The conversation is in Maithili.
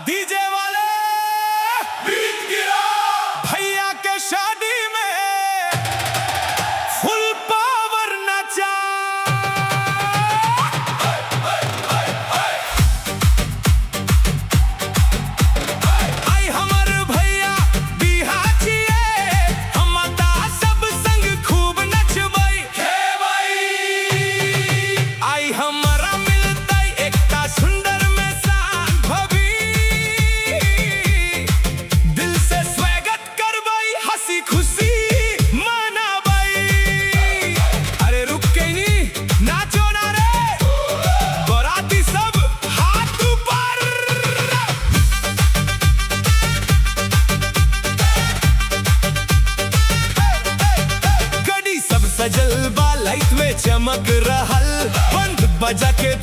डीजे वाले बीट गिरा। भैया के शादी में फुल पावर नचा। आई हमर भैया बिहा छियै, हम ता सब संग खूब नचबै। खेबै। आई हमरा मिलतै एकटा सुंदर में सान भाभी, दिल से स्वागत करबै, हंसी खुशी मनाबै। अरे रुक के नी नाचो ना रे बराती सब, हाथ ऊपर। गड़ी सब सजल बा, लाइट में चमक रहल, बंद बजा के